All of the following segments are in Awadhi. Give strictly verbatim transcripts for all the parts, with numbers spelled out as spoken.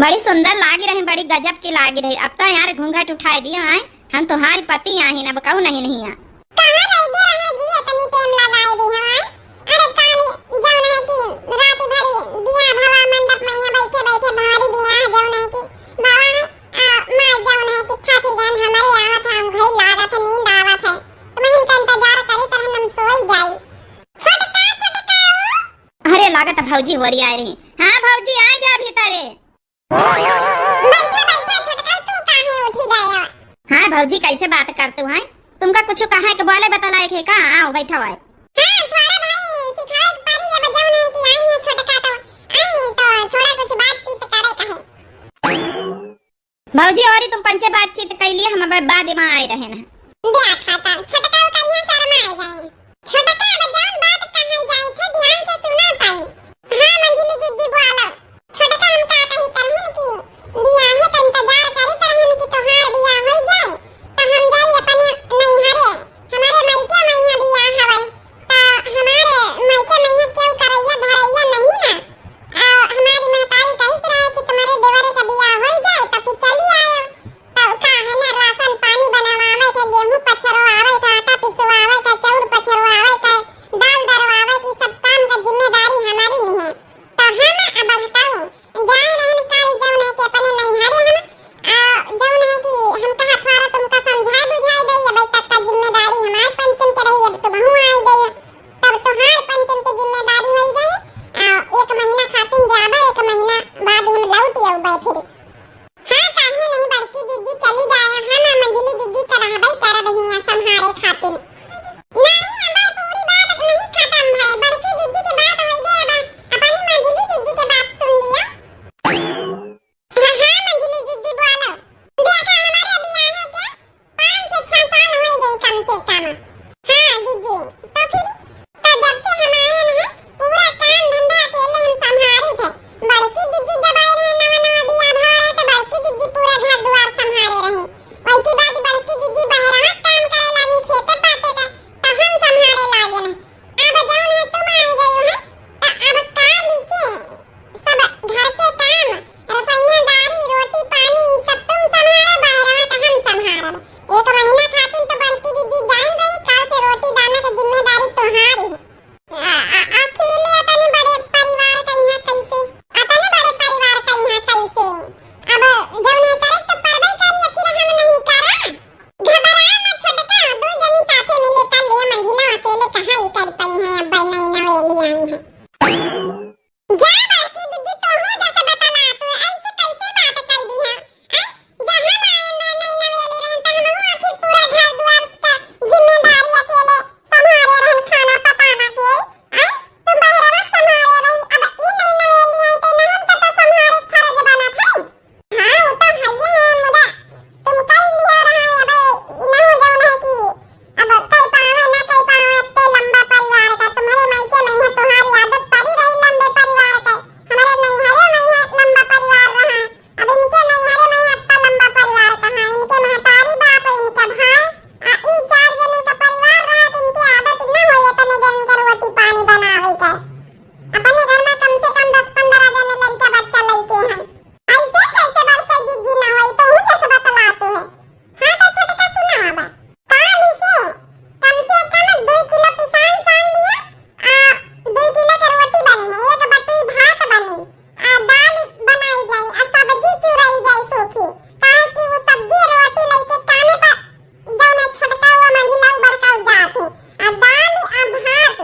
बड़ी सुंदर लागी रही, बड़ी गजब की लागी रही। अब तो यार घूंघट उठाए दियो, आए हम तुम्हारी पति आहिन, अब कहू नहीं नहीं आ। कहाँ रह गए रहे जी, इतनी टेम लगाए दी हमार। अरे कानी जौन है कि रात भरी बियाह भवा मंडप में यहाँ बैठे बैठे भारी बियाह जौन है कि भवा है, आ, मार जौन है कि थाकी गन हमरे आवत हम घई लागत नींद आवत है। तुम्हें इनका इंतजार करी तरह हम सोई जाई। छोटका, छोटका ओ। अरे लागत भौजी ओरी आए रही। हाँ भौजी आ जा भीतरे। बैठा, बैठा, छोटका, तू काहे उठी गया? हाँ भौजी, कैसे बात करतू है? तुमका कुछ कहे के बोले बतलाए के का? आओ, बैठो आए। हाँ, थोड़ा भाई सिखाए के पड़ी, अब जौन है कि आई है छोटका तो आई, तो थोड़ा कुछ बातचीत करे का है। भौजी, औरी तुम पंचे बातचीत कैलिए, हम अब बाद में आए रहे ना। देखा था, छोटका कहिया शर्मा आए गए। छोटका, अब जौन बात कहे जाई थे, ध्यान से सुना पाई। हाँ, मंझली दीदी बोलो। छोटका, हम का कही तरहन की बियाहे का इंतजार करी तरहन की तोहार बियाह होई जाए, तो हम जाई अपने नैहरे। हमारे मायके में यहाँ बियाह हवै, तो हमारे मायके में यहाँ केहू करैया धरैया नहीं ना। आ, हमारी महतारी कहित रहे कि तुम्हारे देवरे का बियाह होई जाए, तो फिर चली आयो। तब का है ना, राशन पानी बनवावे के, गेहूं पछरवावे के, आटा पिसवावे के, चाउर पछरवावे के, दाल दरवावे के, सब काम का जिम्मेदारी हमारी नहीं है। तो हम अब हटाऊ, जाए रहन काल जौन है कि अपने नैहरे हम, आ, जौन है कि हम कहा थोड़ा तुमका समझाए बुझाए दई, अब तक का जिम्मेदारी हमार पंचन के रही, अब तुमहू आए गई, तब तोहार पंचन के जिम्मेदारी होई गई। आ, एक महीना खातिर जाबा, एक महीना बाद हम लौट अउबे फिर। हाँ, काहे नहीं बड़की दीदी चली जाए, हम आ मंझली दीदी तो रहबे करब हियाँ संभारे खातिर। नहीं, हमार पूरी बात नहीं खत्म भय, बड़की दीदी के बात होई गए बा, अपनी मंझली दीदी के बात सुन लिया। हाँ, हाँ, मंझली दीदी बोलो। देखा, हमारे बियाहे के पाँच से छह साल होई गई कम से कम। हाँ दीदी, तो फिर तो जब से हम आए हैं, पूरा काम धंधा अकेले हम संभारी थे। बड़की दीदी जब आए रहे, नवा नवा बियाह भवा रहे, तो बड़की दीदी पूरा घर दुआर संभारे रही। वही के बाद बड़की दीदी बहरवा काम करे लागी, खेते पाते का, तो हम संभारे लागे ना। अब जौन है तुम आए गई हो, तो अब काल से सब घर के काम, रसोईयादारी, रोटी पानी, सब तुम संभारो, बहरवा का हम संभारब। एक महीना खातिर तो बड़की दीदी जाइन रही, काल से रोटी दाना के जिम्मेदारी तोहारी है। आ, आ, अकेले अतने बड़े परिवार का यहाँ कैसे? अतने बड़े परिवार का यहाँ कैसे? अब जौन है करे तो परबे करी, आखिर हम नहीं करा। घबरा मत छोटका, दू जनी साथे मिले कर लिया, मंझिला अकेले कहाँ ही कर पाई है, अब नई नवेली आई है। जा बड़की दीदी, तोहू जैसे बतला, तू ऐसे कैसे बात कर दी है? हैं? जहाँ मायन रहे, नई नवेली रहन, त हमहू आखिर पूरा घर दुआर का जिम्मेदारी अकेले संभारे रहन, खाना पकाना के। हैं? तुम बहरवा संभारे रही, अब ई नई नवेली आई, त नहन का तो संभारे फर्ज बनत है। हाँ, वो तो हइये है, मुदा तुम कई लिया रहा है, अबे, इनहु जौन है कि अब कई पावे, ना कई पावे, इतने लंबा परिवार का, तुम्हारे मायके में है, तुम्हारी आदत पड़ी रही लंबे परिवार के, हमारे नैहरे में है, लंबा परिवार रहा है। अब इनके नैहरे में है, इतना लंबा परिवार कहाँ, इनके महतारी बाप है, इनका भाई, आ, ई चार जनों का परिवार रहा, तो इनकी आदत न होई, इतने जन का रोटी पानी बनावे का। अपने घर में कम से कम दस पन्द्रह जने लड़का बच्चा लइके हैं। ऐसे कैसे बड़के जिज्जी न होई, तो हूँ जैसे बतलात है। हाँ तो छोटका सुना अब। काल से कम से कम दो किलो पिसान सान लिया, आ, दो किलो के रोटी बनी है, एक बटुई भात बनी, आ, दाल बनाई जाई, आ, सब्जी चुराई जाई सूखी, काहे कि वो सब्जी रोटी लइके कामे पर जौन है छोटका हुआ मंझिला उ बड़का उ जात है, आ, दाल, आ, भात,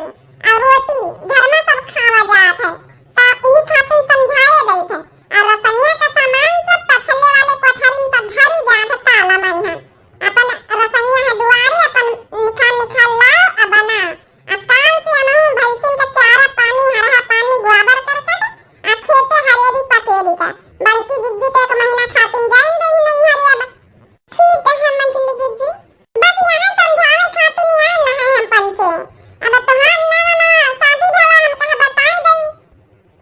आ, रोटी घर में सब खावा जात है, तो यही खातिर समझाए गई थे। आ रसोइया का सामान सब पछले वाले कोठरी में सब धरी जात ताला माई है। अपन रसोइया है दुआरे, अपन निकाल निकाल लाओ आ बनाओ। आ काल से हमहू भैंसिन का चारा पानी, हरहा पानी, गोबर करकट, आ खेते हरेरी पतेरी का। बड़की जिज्जी तो एक महीना खातिर जाइन रही नहीं हरे अब। ठीक है, हम मंझली जिज्जी, बस यहाँ समझावे खातिर नहीं आए ना है हम पंचे। अब तोहार नवा नवा शादी भवा हम कहा बताए गई,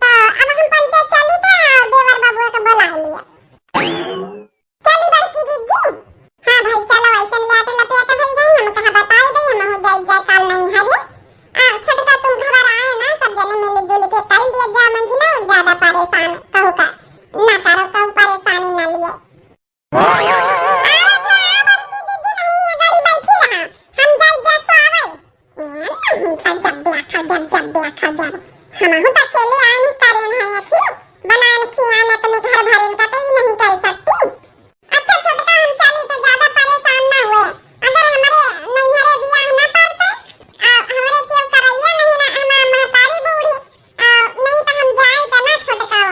तो अब हम पंचे चली था और देवर बाबुआ का बुला लिया। चली बड़की जिज्जी। हाँ भाई, चलो, ऐसन लेट लपेट भई गई, हम कहा बताए गई, हम हो जाए जाए काल नहीं हरिया। आ, छोटका तुम घबराए ना, सब जने मिल जुल के कई लिया जा मंझिला, ज्यादा परेशान कहू का ना करो, कहू अरे तो आ बड़की दीदी, नहीं है, गाड़ी बैठी रहा, हम जाई गैस आवे। ए, नहीं तो जब देखा जब, जब देखा जब, हमहू तो अकेले आए नहीं करेन है, अखियो बनान खियान अपने घर भरेन का तो ई नहीं कर सकती। अच्छा छोटका, हम चली तो ज्यादा परेशान ना हुए। अगर हमरे नैहरे बियाह ना पड़ते, आ, हमरे केहू करैया नहीं ना, हमार महतारी बूढ़ी, आ, नहीं तो हम जाई तो ना छोटका।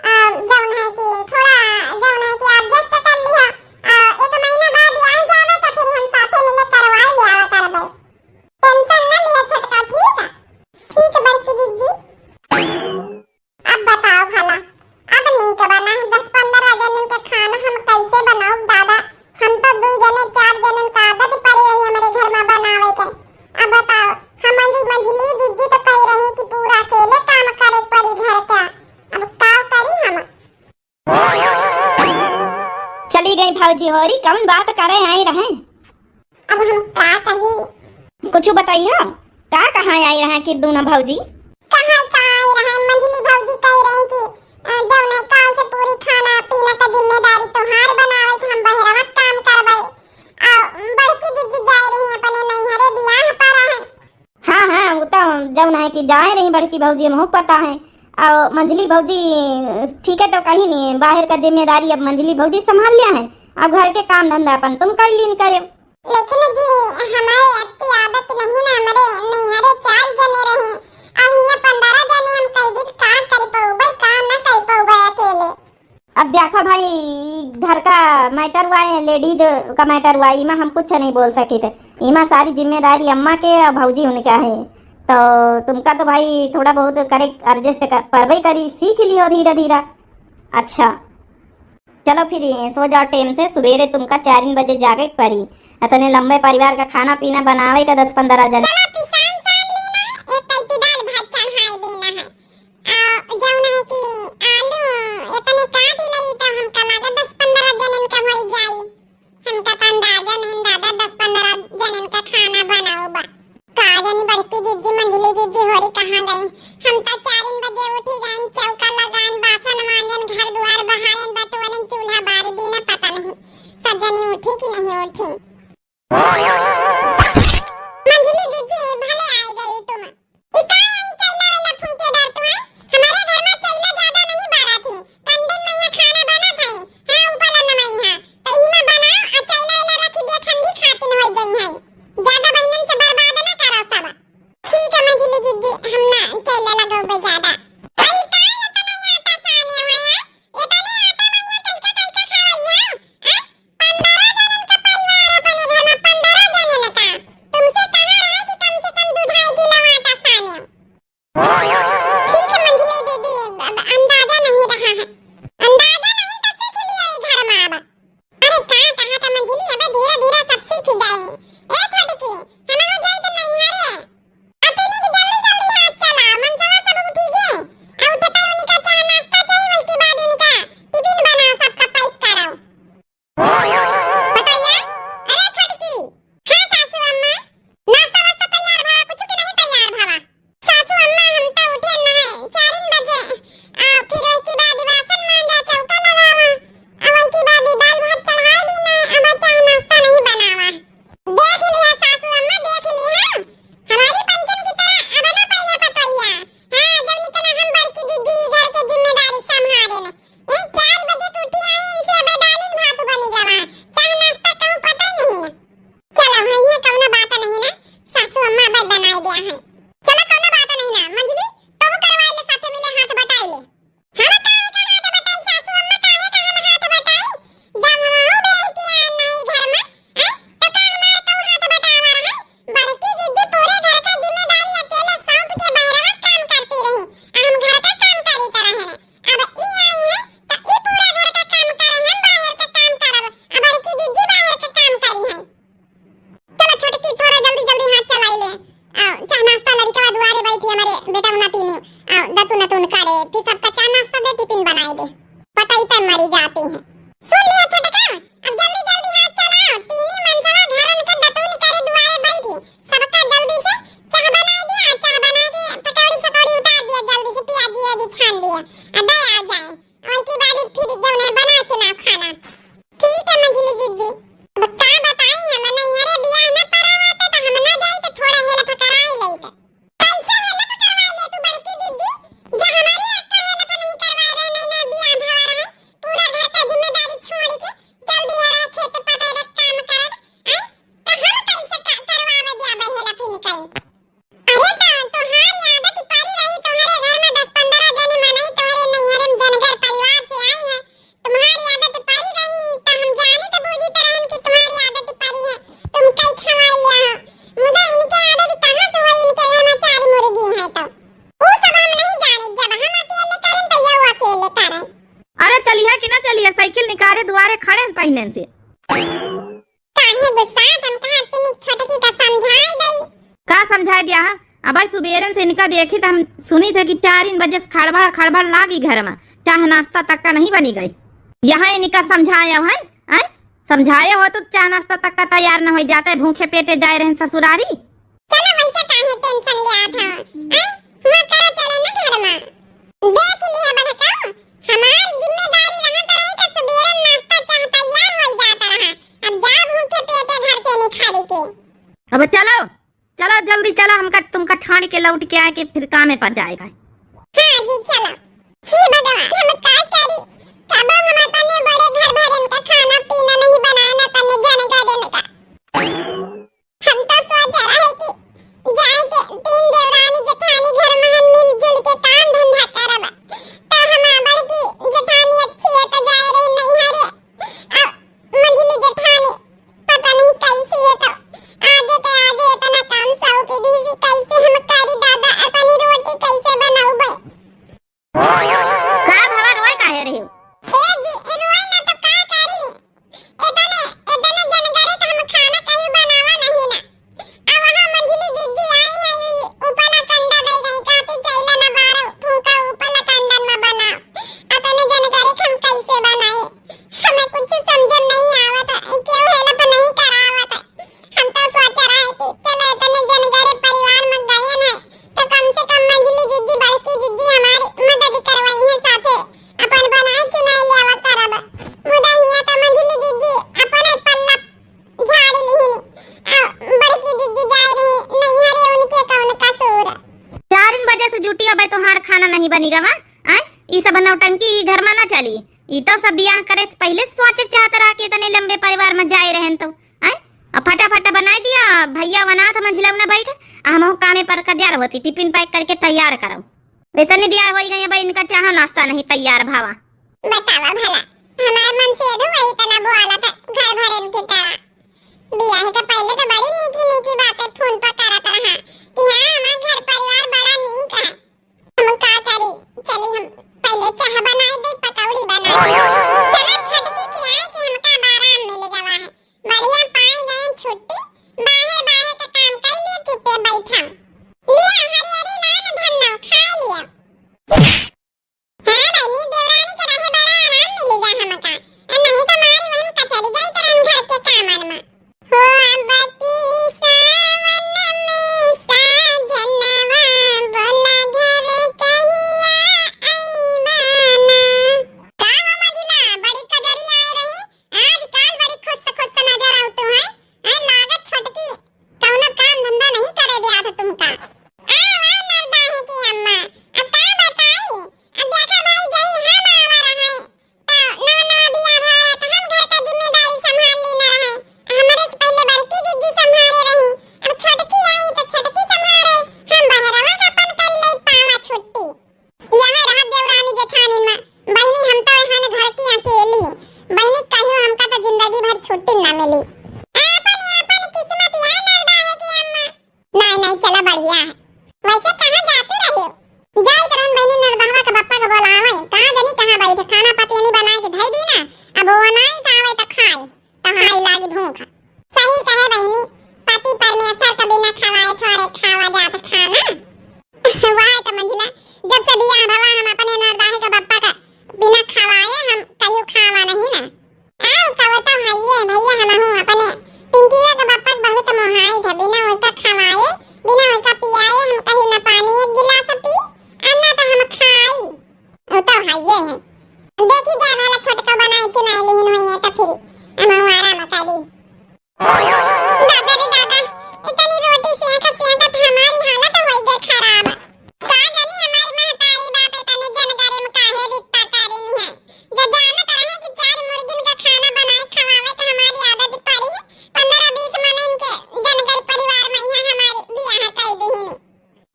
आ, जौन है कि थोड़ा, जौन है कि adjust कर लिहा। आ, एक महीना बाद आई जावे तो फिर हम साथे मिले करवाई ले आवा करबे। Tension ना लिहा छोटका, ठीक है? ठीक है बड़की दीदी। अब बताओ भला, अब नीक बना दस पन्द्रह जनन के खाना हम कैसे बनाउब दादा? हम तो दुई जने चार जनन का आदत पड़े रही हमरे घर में बनावे के। अब बताओ, हम मंझली, मंझली दीदी तो कह रही कि पूरा अकेले काम करे के पड़ी घर का। अब का करी हम? चली गई भौजी होरी, कौन बात करे आई रहे? अब हम का कही? कुछ बताइयो, का कहाँ आई रहे कि दूनो भौजी? कहाँ का आई रहे, मंझली भौजी कह रही कि, अ, जौन है काल से पूरी खाना पीना का जिम्मेदारी तोहार बनावे कि हम बहरवा काम करबे। आ बड़की दीदी जाए रही अपने नैहरे बियाह पर है। हाँ, हाँ, वो तो जौन है कि जाए रही बड़की भौजी, हमहू पता है। और मंझली भौजी, ठीक है, तो कहीं नहीं, बाहर का जिम्मेदारी अब मंझली भौजी संभाल लिया है। अब घर के काम धंधा अपन तुम कर लीन करे। लेकिन जी, हमारे अत्ती आदत नहीं ना, हमारे नैहरे चार जने रहे, अब यहाँ पन्द्रह जने हम कई दिन का कर पउबे, का ना कर पउबे अकेले। अब देखो भाई, घर का matter हुआ है, ladies का matter हुआ है, इमा हम कुछ नहीं बोल सकी थे। इमा सारी जिम्मेदारी अम्मा के और भौजी उनका है, तो तुमका तो भाई थोड़ा बहुत करे, adjust कर, परबे करी, सीख लियो धीरे धीरे। अच्छा, चलो फिर सो जाओ time से, सुबेरे तुमका चार बजे जागे के पड़ी। इतने लंबे परिवार का खाना पीना बनावे का दस पन्द्रह जन। चलो पिसान सान ली ना, एक कलती दाल भात चढ़ाई देना है। आ, जौन है कि आलू इतने काट लई तो हमका लगा दस पन्द्रह जनन का होई जाई। हमका तो अंदाजा नहीं दादा, दस पन्द्रह जनन का खाना बनाओ बा। का जानी बड़की जिज्जी, मंझली जिज्जी होरी कहाँ गई। हम तो चारिन बजे उठी गइन, चौका लगाइन, बासन मांजन, घर दुआर बहारन, बटोरन, चूल्हा बार दीन, पता नहीं सब जनी उठी कि नहीं उठी। मंझली जिज्जी, भले आई गई तुम। ई का आई चैला वाला फूंके डार तू है? हमारे घर में चैला ज्यादा नहीं बारा थी। कंडन में यहाँ खाना बना था। हाँ, ऊपर वाला में यहाँ। तो ई में बनाओ, आ चैला वाला रखी दे, ठंडी खातिन हो गई है। ज्यादा बहनन से बर्बाद ना करो सब। ठीक है मंझली जिज्जी, हम ना चैला लगौबे ज्यादा। अरे का इतना आटा साने हो यार? इतने आटा में यहाँ तैका तैका खावई हो? हैं? पन्द्रह जनन का परिवार अपने घर में, पन्द्रह जनन का। तुमसे कहा रहा कि कम से कम दो ढाई किलो आटा साने हो। ठीक है मंझली दीदी, अब अंदाजा नहीं रहा है। अंदाजा नहीं तो सीख लिया ई घर में अब। अरे का कहा था मंझली, अबे धीरे धीरे सब सीख जाई। ए छोटकी, हमहू जाई तो नैहरे। अतिनी की जल्दी जल्दी हाथ चला, मनसवा सब उठी गे। आ उठता ही उनका चाह नाश्ता चाहिए, उसके बाद उनका टिफिन बनाओ, सबका पैक कराओ। बताइए। अरे छोटकी। हाँ सासू अम्मा, नाश्ता वास्ता तैयार भवा, कुछ के नहीं तैयार भवा। सासू अम्मा, हम तो उठे न है, चारिन बजे। आ, फिर ओइके बाद बासन मांजा, चौका लगावा। आ, ओइके बाद दाल भात चढ़ाए दीना, अब चाह नाश्ता नहीं बनावा। देख लिहा सासू अम्मा, देख लिहा, हमारी पंचम की तरह अब ना पइहा पतोहिया। हाँ, जब इतना हम बड़की दीदी घर के जिम्मेदारी संभाले ने। ए, चार बजे के उठी आई, इनसे अब दालिन भात बनी गवा। चाह नाश्ता कहूँ पता ही नहीं ना। चलो, हाँ, ये कौनो बात नहीं ना, सासू अम्मा अब बनाए दिया है। चलो, कौनो बात नहीं ना, मंझली, तोहू करवाए ले, साथे मिले हाथ बटाई ले। हम काहे का हाथ बटाई सासू अम्मा, काहे का हम हाथ बटाई? जब हमहू बेटी आन नहीं घर में, हैं, तो का हमार तू हाथ बटावा रहे? बड़की दीदी पूरे घर के जिम्मेदारी अकेले सौंप के बहरवा काम करती रही, आ हम घर का काम करी त रहे। अब ई आई है, तो ई पूरा घर का काम करे, हम बाहर का काम करब, आ बड़की दीदी बाहर का काम करी है। चलो छोटकी, थोड़ा जल्दी जल्दी हाथ चलाई ले। आओ, चाह नाश्ता लड़िकवा दुआरे बैठी हमारे बेटा उना पीनी। आओ, दतुन नतुन करे, फिर सबका चाह नाश्ता दे, टिफिन बनाए दे। पटाई पे मरी जाती है। सुन लिया छोटका, अब जल्दी जल्दी हाथ चलाओ। तीनी मनसवा घरन के दतुन करे दुआरे बैठी। सबका जल्दी से चाह बनाए दिया, चाह बना के पकौड़ी सकौड़ी उतार दिया, जल्दी से पियाजी याजी छान दिया। आ दे आ जाए। और की बाद फिर जौन है बना चुनाव खाना। ठीक है चलिया कि ना चलिया, साइकिल निकारे दुआरे खड़े हैं पहिनन से। काहे गुस्सात, हम कहा तनी छोटकी का समझाए दई। का समझाए दिया है? अबे सुबेरन से इनका देखी त हम सुनी थे कि चार बजे से खड़बड़ खड़बड़ लागी घर में, चाह नाश्ता तक का नहीं बनी गई। यहाँ इनका समझाया है, हैं? समझाए हो तो चाह नाश्ता तक का तैयार न हो जाते, भूखे पेटे जाए रहन ससुरारी। चलो वैसे काहे टेंशन ले आत हो, हैं? हुआ करा चले ना घर में। देख लिया बड़काओ, हमार जिम्मेदारी रहत रही त सुबेरन नाश्ता चाह तैयार हो जात रहा। अब जा भूखे पेटे घर से निखारी के। अब चलो, चलो जल्दी चलो, हमका तुमका छान के लौट के आए के फिर कामे पर जाएगा। हाँ जी चलो। हे भगवान, हम का करी? कबो हम अपने बड़े घर भरन का खाना पीना नहीं बनाए ना तने जन गार्डन का। हम तो सोच रहे कि जाए के तीन देवरानी जेठानी घर में हम मिलजुल के काम धंधा करब। तो हम बड़की जेठानी अच्छी है तो जाए रही नैहरे। अब मंझली जेठानी पता नहीं कैसी है तो आजे के आजे इतना काम सौंप दी, कैसे हम करी दादा, अपनी रोटी कैसे बनाऊबे? का भवा, रोए काहे रही हो? ए जी, रोए ना तो का करी? इतने, इतने जनगरे के हम खाना कहीं बनावा नहीं ना। अब वहाँ मंझली दीदी आई है, ये ऊपर लकंडा दे गई, काटी चैला ना बारो, फूका ऊपर लकंडन में बनाओ। इतने जनगरे के हम कैसे बनाए? हमें कुछ समझ में नहीं आवत है, क्यों help नहीं करावत है। हम तो सोच रहे कि चलो इतने जनगरे परिवार में गयन है, तो कम से कम मंझली दीदी, बड़की दीदी हमारी मदद करवाई है साथे, अपन बनाए चुनाए लेवा करब। मुदा हिया तो मंझली दीदी अपने पल्ला झाड़ी लिहिन, आ बड़की दीदी जाए रही नैहरे, उनके कौन कसूर। चारिन बजे से जुटी अबे तोहार खाना नहीं बनी गवा, आय? ई सब नौटंकी ई घर में ना चली। ई तो सब बियाह करे से पहिले सोचे के चाहत रहा कि इतने लंबे परिवार में जाए रहन तो, आय? अब फटाफट बनाई दिया, भैया वनाथ मंझिलऊ ना बैठ, आ हमहू कामे पर कद्यार होती, टिफिन पैक करके तैयार करो। इतनी दिया होई गई, अब इनका चाह नाश्ता नहीं तैयार भावा। बतावा भला, हमार मन से अधू वही तना बोला था, घर भरन की तरह। बियाह के पहिले तो बड़ी नीकी नीकी बातें फोन पर करत रहा कि हाँ, हमार घर परिवार बड़ा नीक है। हम का करी, चली हम पहिले चाह बनाई दे, पकौड़ी बनाई दे। चला छोटकी की आए से हमका अब आराम मिल गवा है। बढ़िया पाई गए छुट्टी, बाहर बाहर का काम कर लिए, चुप्पे बैठम। लिया हरियरी लान धन्नो, खा लिया। हाँ बहिनी, देवरानी के रहे बड़ा आराम मिली गा हमका। आ नहीं तो मारी वहन कचरी जाई तरन घर के कामन में। हो अब की सावन में साजनवा बोला घर कहिया अइबा ना। का हो मझिला, बड़ी कजरी आए रही, आज काल बड़ी खुश खुश नजर आउतु है। आ लागत छोटकी कौनो काम धंधा नहीं करे दिया था तुमका। आ, आ, नरदाहे की अम्मा, अब का बताई? अब देखा भाई, जही हम आवा रहे, त नवा नवा बियाह भा रहा, त हम घर का जिम्मेदारी संभाल ली न रहे। हमरे से पहले बड़की दीदी संभाले रही, अब छोटकी आई, त छोटकी संभाले। हम बहरवा का अपन कर ले पावा छुट्टी। यहाँ रहा देवरानी जेठानी में, बहिनी हम तो यहाँ घर की अकेली, बहिनी कहियो हमका तो जिंदगी भर छुट्टी ना मिली। आपन, आपन किस्मत या नरदाहे की अम्मा। नहीं, नहीं, चला बढ़िया है। वैसे कहाँ जाते रहे हो? जाइत रहन बहिनी नरदहवा के बप्पा के बोलावे, कहाँ जनी कहाँ बैठ, खाना पतियनी बनाए के धई दी ना, अब वो नहीं खावे तो खाए। कहाँ आई लागी भूख। सही कहे बहिनी, पति परमेश्वर का बिना खवाए थोड़े खावा जात खाना। वाह त मंझिला, जब से बियाह भवा हम अपने नरदाहे का बप्पा का बिना खवाए हम कहियो खावा नहीं ना। आओ का वो तो हइये भैया, हम हूँ अपने पिंकिया का बप्पा के बहुत मोहाई था, बिना उनका खवाए, बिना उनका पियाए हम कहियो न पानी एक गिलास पी, और न तो हम खाई। उ तो हइये है। देखी जा भला छोटका बनाई कि नाई लिहिन होइए तो फिर हम आराम करी। दादा रे दादा, इतनी रोटी सेहकत सेहकत हमारी हालत होई गई खराब। का जानी हमारी महतारी बाप इतने जनगरे में काहे रित्ता करेनी है। जो जानत रहे कि चार मुर्गिन का खाना बनाए खवावे का हमारी आदत पड़ी है, पन्द्रह बीस मनन के जनगर परिवार में यहाँ हमारी बियाह कर दीहिनी।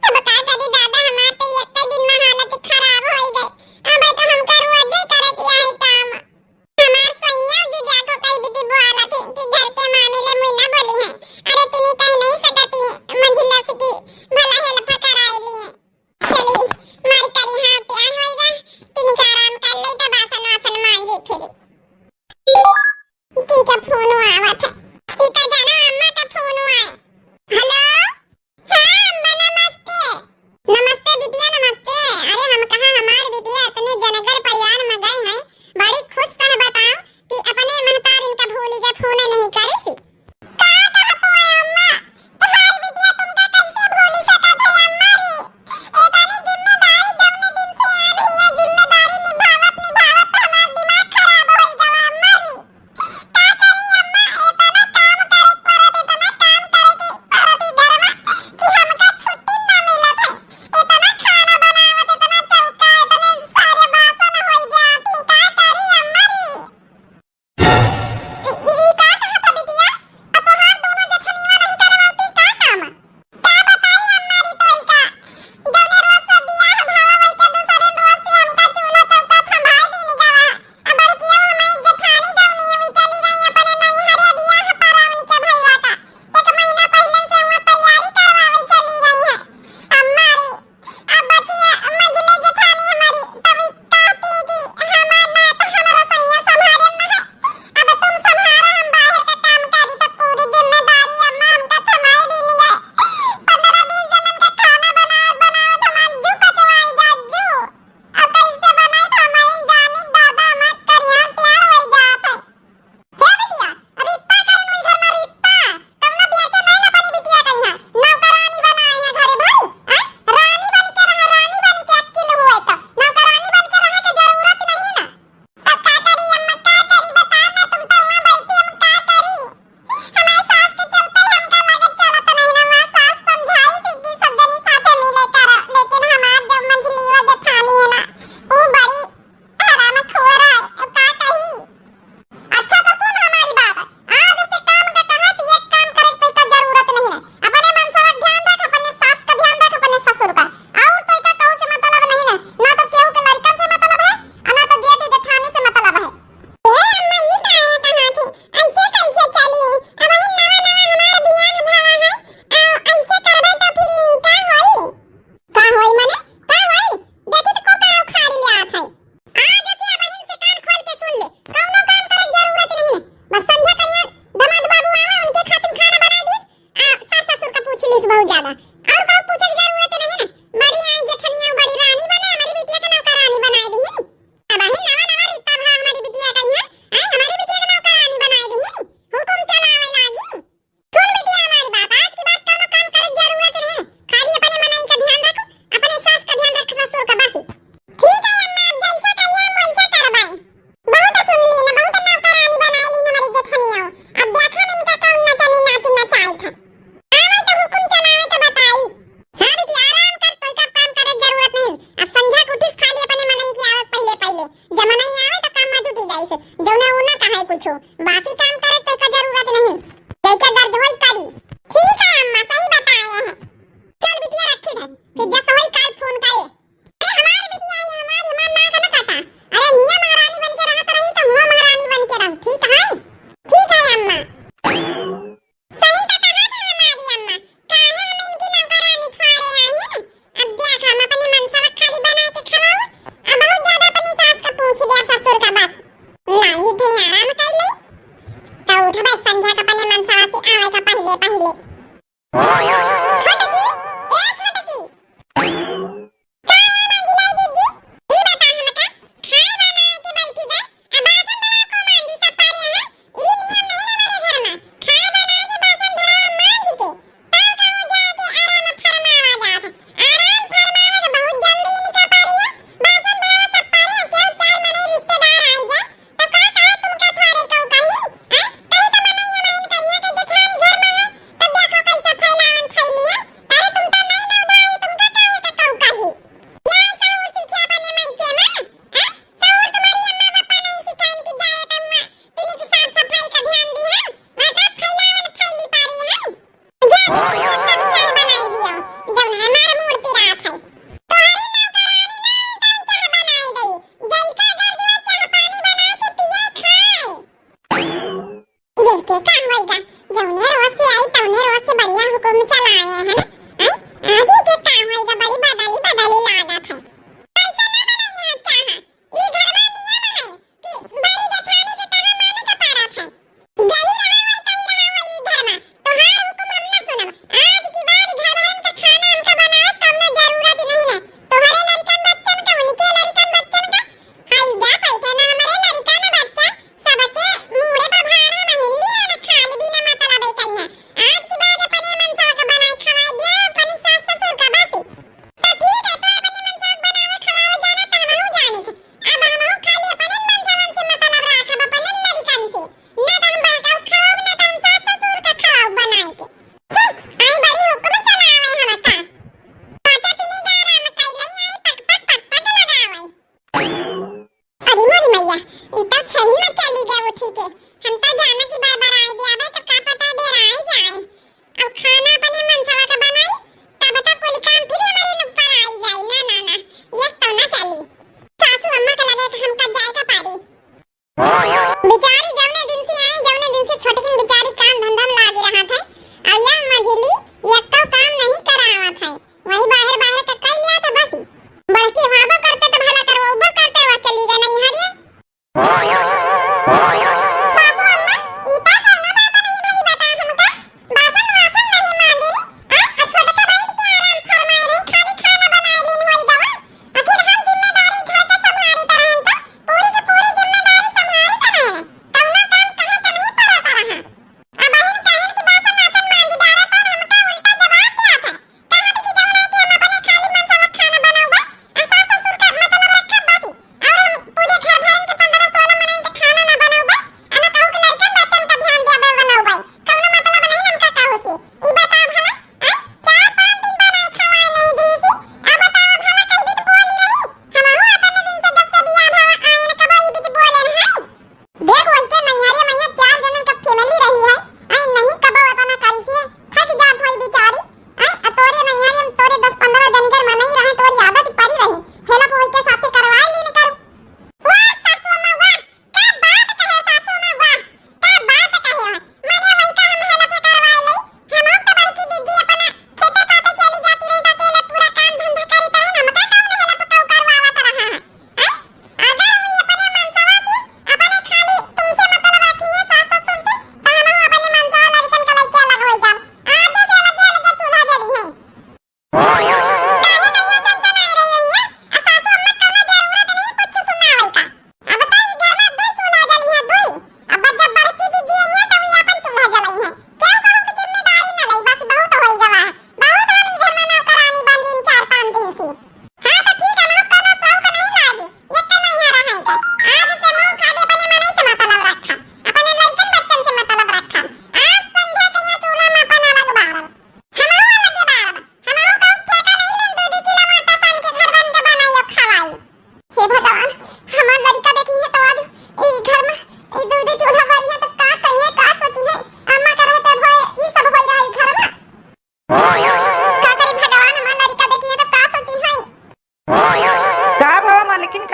अब का करी दादा, हमार तो एक दिन में हालत खराब होई गई। अब तो हमका रोजे करे के यही काम। हमार सैया जी जाको कई दीदी बोला थे कि घर के मामले में ना बोली है। अरे पूछो, बाकी काम करे के का जरूरत नहीं। जैसे दर्द होई करी। ठीक है अम्मा, सही बताए हैं। चल बिटिया रखी है, फिर जस होई काल फोन करे। अरे हमारी बिटिया है, हमारी, हमार नाक न काटा। अरे हिया महारानी बन के रहत रही तो हुआ महारानी बन के रहू, ठीक है? ठीक है अम्मा। सही तो कहा था हमारी अम्मा, काहे हम इनकी नौकरानी फाड़े आई हैं? अब देख हम अपने मनसा खाली बना के खवाओ, अब बहुत ज्यादा अपनी सास का पूछ लिया ससुर का बस। नहीं ढियारा में कई नहीं।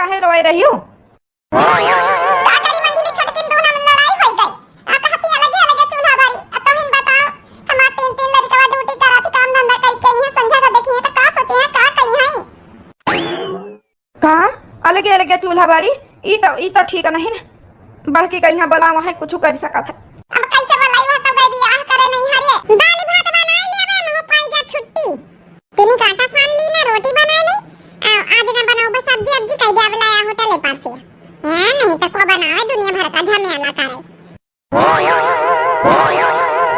काहे रोए रही हो? का करी मंझली, छोटकिन दूनो में लड़ाई होई गई। आ कहती अलगे अलगे चूल्हा बारी। आ तोहिन बताओ, हमार तीन तीन लड़कवा ड्यूटी करत, काम धंधा कइके अइहें, संझा का देखिहें तो का सोचिहें, का कहिहें? का अलगे अलगे चूल्हा बारी? ई तो, ई तो ठीक नहीं ना। बड़की कहिया बोलावा है, कुछ करी सकत है। अब कैसे बोलाई, वह तो गई बियाह करे नहीं हरे। दाल भात बनाई लेबे, मुँह पाई जा छुट्टी। तीनी काटा सान ली ना, रोटी बनाई ली। आ, आज ना बनाओ बस सब्जी अब्जी, कह दे अब लाया होटल पर से। हाँ, नहीं तो को बनावे दुनिया भर का झमेला करे।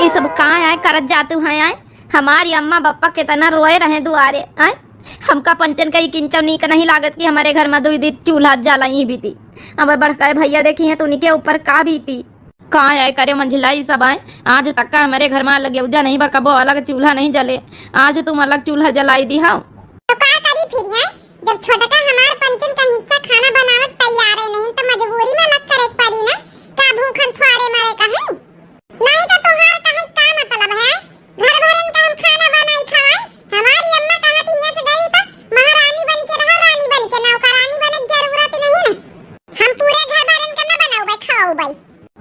ई सब का आए करत जातू है आए? हमारी अम्मा बप्पा कितना रोए रहे दुआरे आए। हमका पंचन का ई किंचव नीक नहीं लागत कि हमारे घर में दुई दिन चूल्हा जला ही बीती। अब बड़का भैया देखी हैं तो उनके ऊपर का बीती। का आए करे मंझिला ई सब आए? आज तक का हमारे घर में अलग एवजा नहीं बा, कबो अलग चूल्हा नहीं जले। आज तुम अलग चूल्हा जलाई दी हो। तो का करी फिर ये? जब छोटका हमार पंचन का हिस्सा खाना बनावत तैयारे नहीं, तो मजबूरी में अलग करे के पड़ी ना। का भूखन थ्वारे मरे का है? नहीं तो तोहार कहे का मतलब है? घर भरन का हम खाना बनाई खवाई? हमारी अम्मा कहा थी, यहाँ से गई तो महारानी बन के रहो, रानी बन के, नौकरानी बने के जरूरत नहीं ना। हम पूरे घर भरन का ना बनाउबे, खवाउबे।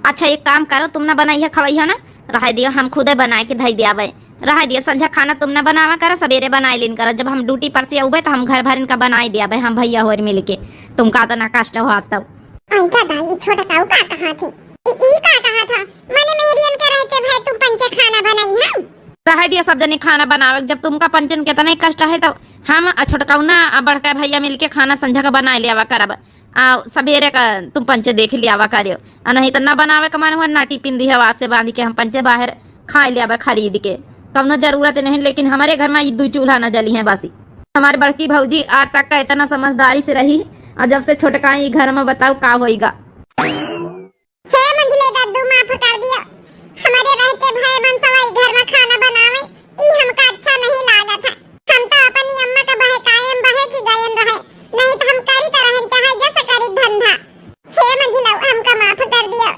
अच्छा, एक काम करो, तुम ना बनाइए खवैया ना, रह दियो, हम खुदे बनाए के धई दियाबे। रह दियो, संझा खाना तुम ना बनावा करो, सवेरे बनाए लेन करो। जब हम ड्यूटी पर से अउबे तो हम घर भरन का बनाए दियाबे, हम भैया होर मिल के। तुमका तो ना कष्ट हो तब। आई दादा, ई छोटकाऊ का कहा थी? ई, ई का कहा था? मने मेहरियन के रहते भाई तुम पंचे खाना बनाई हम? रह दियो, सब जने खाना बनावे। जब तुमका पंचन के इतना ही कष्ट है तो हम आ छोटकाऊ ना आ बड़का भैया मिल के खाना संझा का बनाए लियावा करब। आ, सबेरे का तुम पंचे देख लियावा करियो। आ, नहीं तो ना बनावे का मन हुआ, ना टिफिन दिहे, वास्ते बांध के हम पंचे बाहर खाए लियावे खरीद के। कौनो जरूरत नहीं, लेकिन हमारे घर में ई दुई चूल्हा ना जली हैं बासी। हमारी बड़की भौजी आज तक का इतना समझदारी से रही, और जब से छोटका ई घर में बताओ का होइगा। हे मंझले दद्दू, माफ कर दियो। हमारे रहते भय मनसवा ई घर में खाना बनावे, ई हमका अच्छा नहीं लागत है। हम तो अपनी अम्मा का बहकाए में बहे की गयन रहे, नहीं तो हम करी तो रहन चाहे जैसे करी धंधा। हे मंझिला, हमका माफ कर दियो।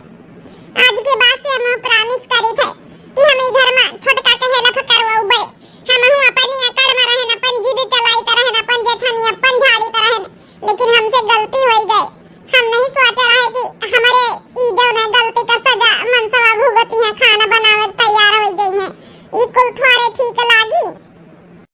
आज के बाद से हम प्रॉमिस करी थे कि हम ई घर में छोटका के हेल्प करवाउबे। हम हूँ अपनी अकड़ में रहन, अपन जिद चलाई तो रहन, अपन जेठनी अपन झाड़ी तो रहन, लेकिन हमसे गलती होई गए। हम नहीं सोचे रहे कि हमारे ई जौन है गलती का सजा मनसवा भुगती है, खाना बनावे के तैयार हो गई है। ई कुल थोड़े ठीक लागी?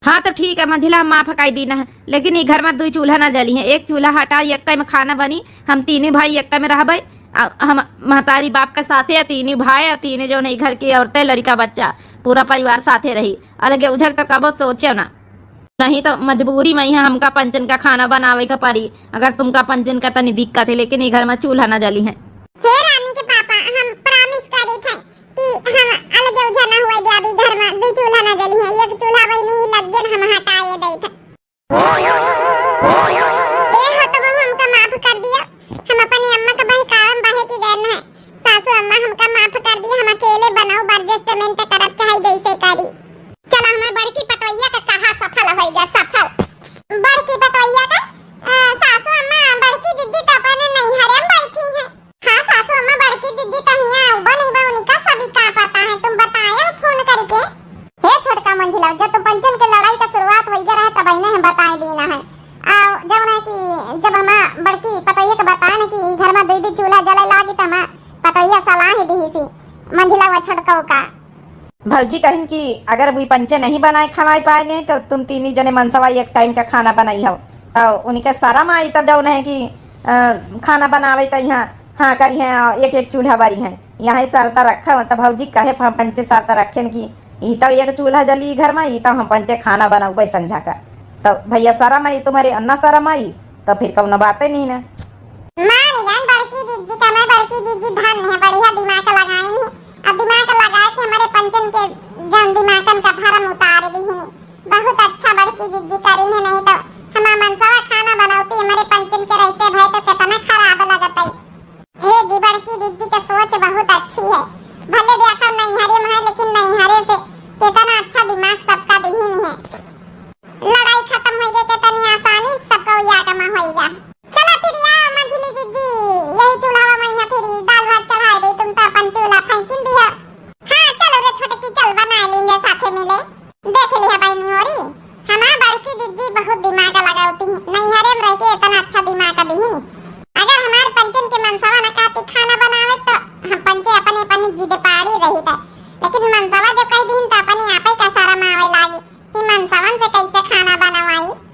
हाँ, तो ठीक है मंझिला, हम माफ कर दी ना, लेकिन ई घर में दुई चूल्हा ना जली है। एक चूल्हा हटा, एक में खाना बनी, हम तीनों भाई एक में रहबे। आ, हम महतारी बाप के साथे, तीनों भाई, आ तीनों जौन ई घर की औरतें, लड़का, बच्चा, पूरा परिवार साथे रही। अलगे उझक तो कबो सोचे ना। नहीं तो मजबूरी में यहाँ हमका पंचन का खाना बनावे का पड़ी। अगर तुमका पंचन का तनी दिक्कत है, लेकिन ई घर में चूल्हा ना जली है। हे रानी के पापा, हम प्रॉमिस करे थे कि हम अलगे उझा ना हुए दे, अभी घर में दुई चूल्हा ना जली है, एक चूल्हा वही नहीं लग गए, हम हटाए दे थे। ए हो, तुम हमका माफ कर दियो, हम अपनी अम्मा का बहकावे में बहे की गए है। सासू अम्मा, हमका माफ कर दियो, हम अकेले बनाओ, adjustment करब चाहे जैसे करी। चला, हमार बड़की पतोहिया का कहा सफल होइगा, सफल। बड़की पतोहिया का, अ, सासू अम्मा, बड़की दीदी तो अपने नैहरे में बैठी हैं। हाँ सासू अम्मा, बड़की दीदी तो हियाँ आउबो नहीं बा, उनका सभी का पता है, तुम बताए हो फोन करके। हे छोटका मंझिला, जब तुम पंचन के लड़ाई का शुरुआत होइगा रहे, तब इन्हें हम बताए दीना है। आ, जब ना कि जब हमा बड़की पतोहिया के बताए ना कि ई घर में दुई दुई चूल्हा जले लागी, तो हमा पतोहिया सलाह दी सी मंझिला व छोटका का। भौजी कहिन कि अगर वी पंचे नहीं बनाए खवाए पाएंगे तो तुम तीनी जने मनसवा एक टाइम का खाना बनाई हो। तो उनके शरम आई तब जौन है कि, अ, खाना बनावे का यहाँ हाँ करी हैं और एक एक चूल्हा बारी हैं। यहाँ ही शर्त रखा हो, तो भौजी कहे हम पंचे शर्त रखेन कि ई तो एक चूल्हा जली घर में, ई तो हम पंचे खाना बनाऊ संझा का। तो भैया शरम आई तुम्हारे, अन्ना शरम आई, तो फिर कौनो बातें नहीं ना। मान जान बड़की दीदी का, मैं बड़की दीदी धन है, बढ़िया दिमाग लगाई है। अब दिमाग लगा के हमारे पंचन के जन दिमागन का भरम उतार दी है। बहुत अच्छा बड़की दीदी करी है, नहीं तो हमार मनसवा खाना बनौती, हमारे पंचन के रहते भय तो कितना